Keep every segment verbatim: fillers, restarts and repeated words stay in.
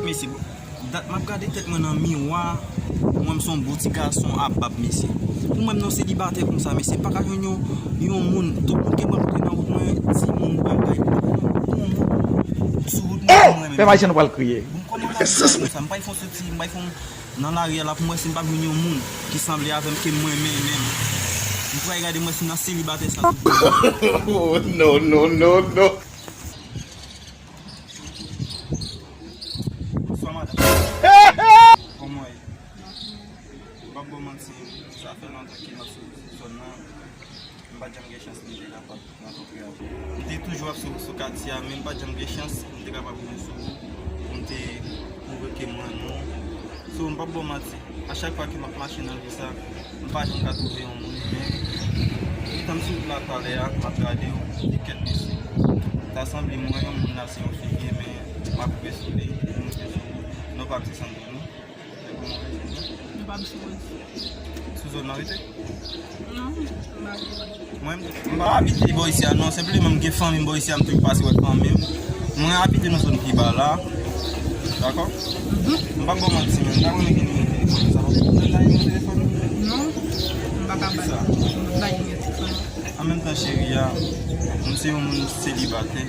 Mesye, dat m ap gade tèt mwen nan miwa, mwen m se yon bon ti gason a bab, mesye. Pou mwen menm nan selibatè konsa, mesye, m pa ka jwenn yon, yon moun, tout moun ke m rankontre nan wout mwen, timoun, bagay, m pa ka jwenn yon bon moun sou wout mwen, mwen menm. Pèp ayisyen, nou pral kriye. Bon, kòman la, konsa, m pa fè yon soti, m pa fè yon nan lari a la pou m wè si m p ap jwenn yon moun ki sanble avè m ke m renmen menm. M pral gade m wè si m nan selibatè sa tou. Oh, no, no, no, no. Bonswa, madanm. Kòman w ye? M p ap ba w manti, sa fè lontan ke m ap sou zòn nan. M pa t janm gen chans pou m te kapab rankontre avè w. M te toujou ap sou, sou katye a, men m pa t janm gen chans pou m te kapab rive sou ou, pou m te pwouve ke m renmen w. So, m p ap ba w manti, a chak fwa ke m ap mache nan vil sa, m pa janm ka twouve yon moun, men, etan m sou wout la talè a, m ap gade w, m di kèt mesye. Ta sanble m wè yon moun la se yon figi, men m ap rive sou li, m rive sou ou. Non pa m se Sandrine. Nou pa m sou zòn. Sou zòn nan rete? Non, m pa rete. Mwen, m pa abite bò isi a, non. Senpleman, m gen fanmi m bò isi a, m toujou pase wè fanmi m. Mwen abite nan zòn pi ba la. Dakò? M p ap ba w manti, men m ta renmen gen nimewo telefòn sa. Ou ta gen nimewo telefòn? Non, m pa ka bay. M pa gen nimewo telefòn. An menm tan, cheri a, m se yon moun selibatè.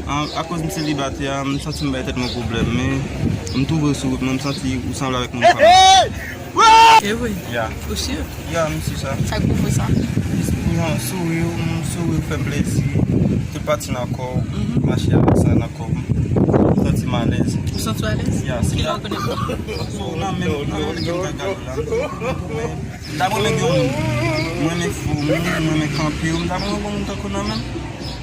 An, akoz m selibatè a, m santi m bay tèt mwen pwoblèm, men m twouve w sou wout mwen, m santi ou sanble avèk moun sa. Se vre? Ya. Ou si? Ya, m si sa. Sa k pwouve sa? Pou jan w souri, m souri fè m plezi. Tout pati nan kò w, mache avèk sa nan kò m. M santi m alèz. Ou santi w alèz? Ya, si. Kilè w konn ap. So, nan menm, nan menm nèg yo m ta gade la. M ta renmen gen yon moun. Mwen renmen fò moun, mwen renmen kanpe yo. M ta renmen gen yon moun tankou nan menm.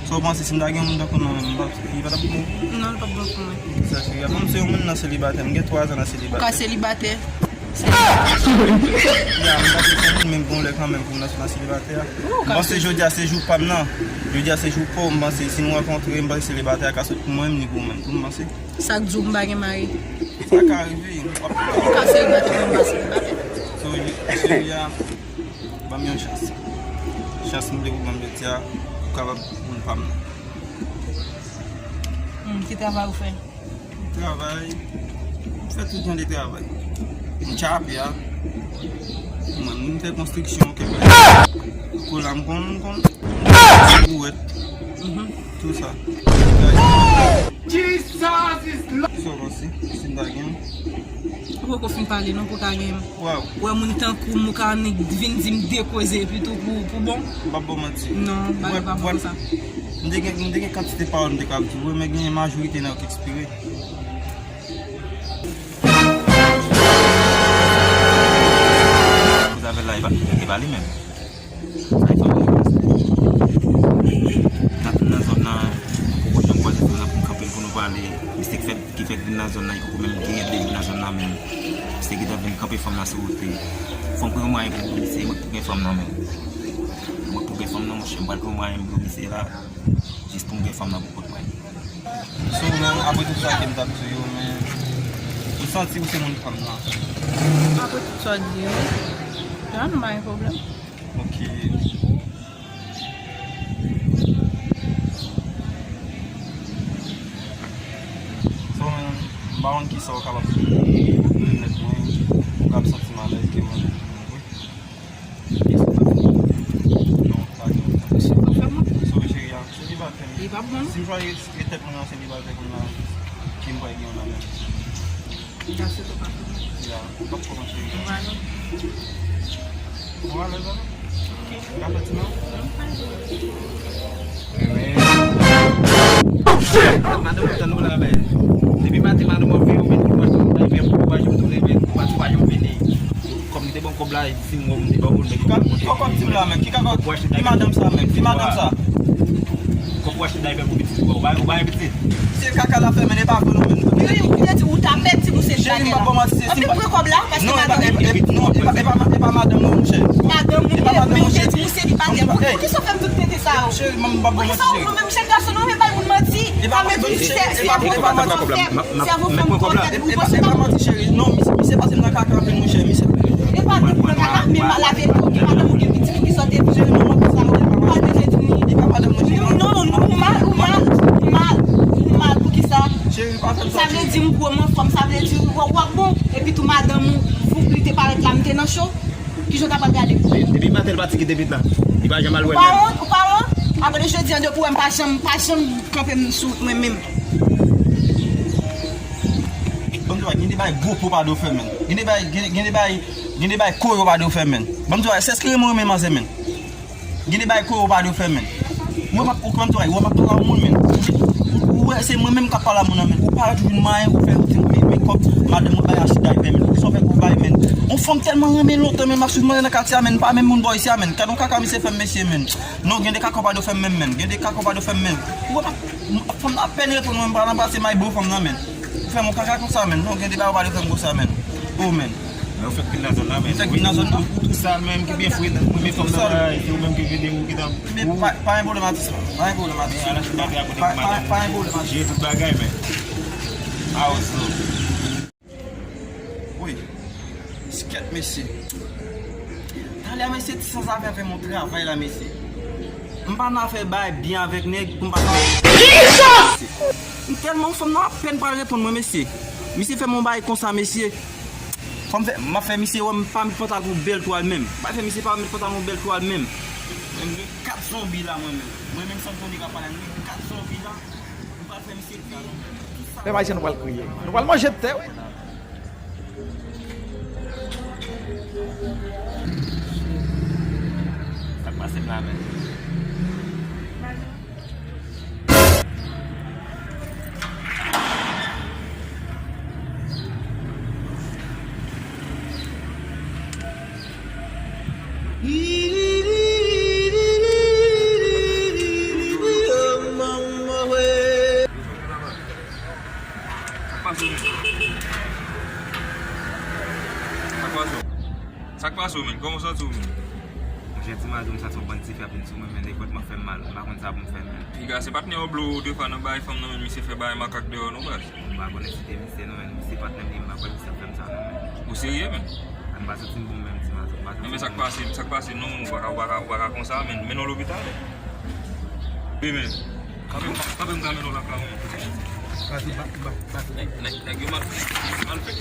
Sa w panse si m ta gen yon moun tankou nan menm? M pa, li pa t ap bon? Non, li p ap bon pou mwen. Sa cheri a. Bon, m se yon moun nan selibatè. M gen twa zan nan selibatè. Ou ka selibatè? Ya, m pa te fè moun, men m gon lè kanmenm pou m nan, nan selibatè a. M panse jodi a se jou pa m nan. Jodi a se jou pa w. M panse si nou rankontre, m panse selibatè a ka sot pou mwen menm, ni pou ou menm. Tou m panse. Sa k di w m pa gen mari? Sa ka rive. Ou ka selibatè, mwen m pa selibatè. So, cheri a, ban m yon chans. Chans m vle pou ban m jodi a, ou kapab moun pa m nan. Hmm, ki travay ou fè? Travay, m fè tout jan de travay. M tchape a. Mwen, m fè konstriksyon, kèk bagay. Kou la, m konn, m konn. Bouwèt. Mhm. Tout sa. Jesus is Lord. Sa w panse, si m ta gen? Ou poko fin pale non pou ka gen. Wow. Wè moun tankou m, ou ka annik vin di m de koze epi tou pou, pou bon? M p ap ba w manti. Non, bagay pa bon sa. M te gen, m te gen kantite pawòl m te ka ap di w, men gen majorite nan yo ki ekspire. Koze avè l la, e pa, e pa li menm. Sa e fanmi yo. Nan, nan zòn nan, m poko janm kwaze fanm nan pou m kanpe l pou nou pale. Misye ki fè, ki fèk vin nan zòn nan, li poko menm genyen de jou nan zòn nan menm. Misye gentan vin kanpe fanm nan sou wout li. Fò m pran yon mwayen pou misye, mwen pou gen fanm nan menm. Mwen pou gen fanm nan, monchè, m pral pran yon mwayen pou misye la. Jis pou m gen fanm nan pou kont mwen. So, men, apre tout sa ke m t ap di w yo, men, m santi w se moun pa m nan. Apre tout sa w di yo, ya, nou pa gen pwoblèm. Ok. So, men, m pa konn kisa w kapab di pou pèmèt mwen, ou kab santi m alèz ke mwen, mwen, wi. Non, pa gen otan. Sou cheri a, selibatè. Li pa bon. Si m chwazi retire tèt mwen nan selibatè kounye a, ki m pral gen yon nan men. Gason tou pa bon. Ya, ou p ap kòmanse. Ou alèz? Ou alèz avè m? Ok. Ou ka fè ti non? Non, pa alèz. Madanm, ou tann ou la, men. Depi maten, madanm, w ap veye, ou vini, ou pa janm tounen, men, ou pa janm vini. Kòm li te ban m kòb la, e di m, ou te ba w, men, ki kòb, ki kòb di m la, men? Ki kaka, ki madanm sa, men? Ki madanm sa? Kòb w achte daypè pou pitit ou, ou pa, ou pa gen pitit? Se kaka l ap fè, men, e pa vre non, men. Li, li te di ou ta pèdi pou se bagay la. Cheri, m p ap ba w manti, se, anpil pran kòb la, paske madanm ou. Non, e pa, e pa, e pa, e pa madanm mwen, monchè. Madanm ou, e pa madanm, monchè. Li te di ou selibatè. Pou, poukisa w fè m tout tenten sa yo? Cheri, m p ap ba w manti, cheri. Ou menm jèn gason, nou renmen bay moun manti. Sa vle di, se, se sèvo fanm twò fèb, sèvo fanm twò fèb. Ou panse pa manti, cheri. Non, misye, misye pase m nan kaka anpil, monchè, misye. E pa nan kaka, men la verite, ou gen madanm, ou gen pitit, poukisa w te di sa yo? Ou pa te vle di nou. Non, non, non, ou mal, ou mal, ou mal, ou mal, poukisa? Cheri, pa fè m sa, cheri. M gwo, m anfòm, sa vle di w, w ap bon. Epi tou madanm ou, fou li te parèt la, m te nan cho. Kijan w ta pral gade m? Depi maten l pati kite pitit la. Li pa janm al wè m menm. Ou pa wont, ou pa wont? Apre de jodi an, depi w wè m pa janm, pa janm kanpe m sou wout mwen menm. Ban m di w, gen de bagay gwo po pa dwe fè menm. Gen de bagay, gen, gen de bagay, gen de bagay koyo pa dwe fè menm. Ban m di w, se èske mwen renmen manzè menm? Gen de bagay koyo pa dwe fè menm. Mwen pa, ou konn tray, ou pa tray moun menm. Ou wè, se mwen menm k ap pale a moun nan menm. Ou pa toujou mayen, ou fè ou ti make-up, madanm ou bay achiday fè menm. Ou son fè ou bay menm. On fanm tèlman renmen lontan menm, ap swiv manzè nan katye a menm, pa menm moun bò isi a menm. Gad on kaka misye fè m mesye menm. Non, gen de kaka pa dwe fè m menm menm. Gen de kaka pa dwe fè m menm. Ou wè pa, fanm nan apèn reponn mwen, m pa nan pase may bo fanm nan menm. Ou fè m on kaka konsa menm. Non, gen de bagay pa dwe fè m konsa menm. Oh menm. Men ou fèk vin nan zòn nan, men. M fèk vin nan zòn nan. Ou, ou tou sal menm, ki byen fre, ou byen fòm nan, se ou menm ki vide ou ki ta. Men pa, pa gen pwoblèm atis, pa gen pwoblèm atis. Pa, pa, pa gen pwoblèm atis. Jere tout bagay, men. Awo, so. Wi. Skèt, mesye. Talè, mesye, ti sanzave fè mon travay la, mesye. M pa nan afè bay byen avèk nèg, pou m pa nan. M tèlman fanm nan apèn pral reponn mwen, mesye. Misye fè mon bagay konsa, mesye. Fò m fè, m ap fè misye wè m pa met pantalon pou bèl twal menm. M pa fè misye pa met pantalon pou bèl twal menm. Mwen gen kat zonbi la mwen menm. Mwen menm Santoni k ap pale, mwen gen kat zonbi la. M pral fè misye kriye. Pèp ayisyen nou pral kriye. Nou pral manje tè, wi. Sa k pase m la menm? Sa k pase w menm? Sa k pase w? Sa k pase w menm? Kòman w santi w menm? Monchè, ti maten m santi yon bann ti fè ap vin sou mwen, men nenpòt mwen fè m mal, m pa konn sa pou m fè menm. Piga, se patnè w blow ou defwa nan bay fanm nan, men misye fè bay makak deyò non baz. M pa konn eksite misye non, men misye patnè m li, m pa kwè misye ap fè m sa non, men. Ou serye menm? An pa santi m bon menm, ti maten, m pa santi m bon. Men sa k pase, sa k pase non, ou pa ka, ou pa ka, ou pa ka konsa, men, men non lopital. Wi, men. Kanpe, kanpe, m ka mennen w lakay ou, men. Pase, ba, ba, ba. Nèg, nèg, nèg yo mal, mal fè.